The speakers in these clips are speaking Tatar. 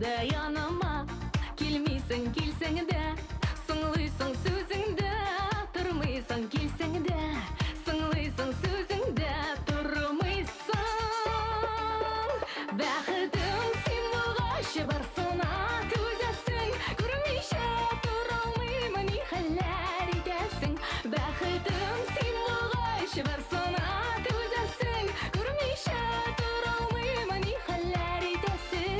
дә яныма, килмисең, килсәң дә, соңлыйсың сүзеңдә, тормыйсың, килсәң дә, соңлыйсың сүзеңдә, тормыйсың. Бәхетем син булгач барсына түзәсең, күрмичә тора алмыйм, ни хәлләр итәсең. Бәхетем син булгач барсына түзәсең, күрмичә тора алмыйм, ни хәлләр итәсең.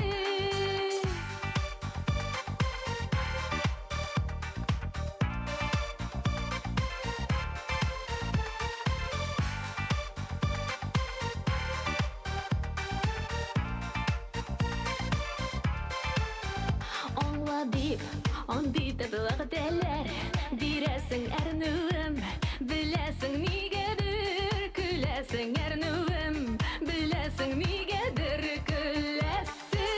Аңла дип, андый итеп вәгъдәләр бирәсең, әрнүем, беләсең, нигәдер көләсең, әрнүем, беләсең, нигәдер көләсең.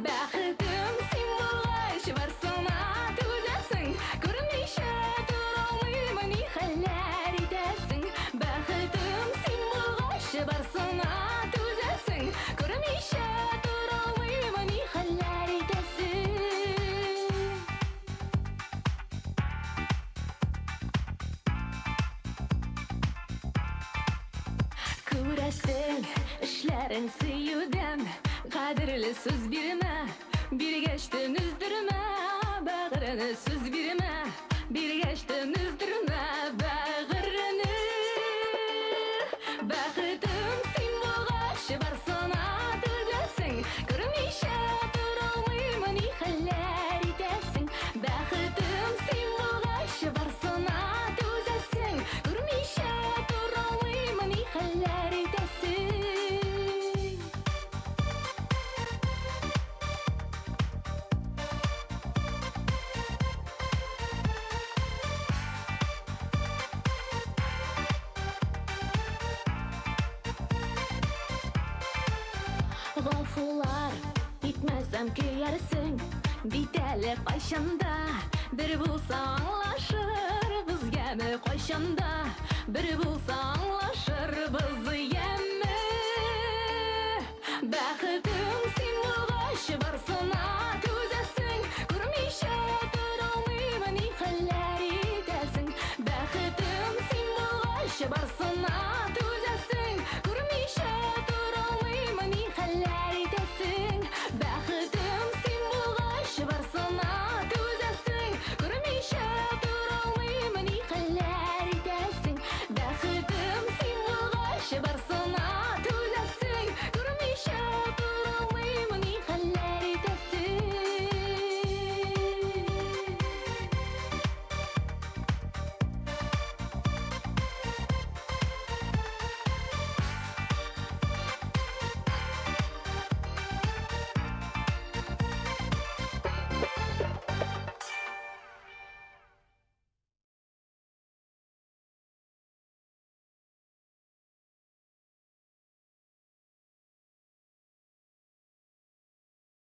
Бәхетем син булгач барсына түзәсең, күрмичә тора алмыйм, ни хәлләр итәсең. Бәхетем син булгач барсына түзәсең, күрмичә тора алмыйм, ни хәлләр итәсең. Күрәсең, эшләрең сөюдән, кадерле сүз бирмә, биргәчтен өздермә, бәгырьне сүз бирмә, биргәчтен өздермә, бәгырьне. Бәхетем син булгач барсына түзәсең, күрмичә тора алмыйм, ни хәлләр итәсең. Бәхетем син булгач барсына түзәсең, күрмичә тора алмыйм, ни хәлләр итәсең. Гафулар итмәсәм көярсең, бит әле кайчанда бер булса аңлашырбыз, яме, кайчанда бер булса аңлашырбыз, яме. Бәхетем син булгач барсына түзәсең, күрмичә тора алмыйм, ни хәлләр итәсең. Бәхетем син булгач барсына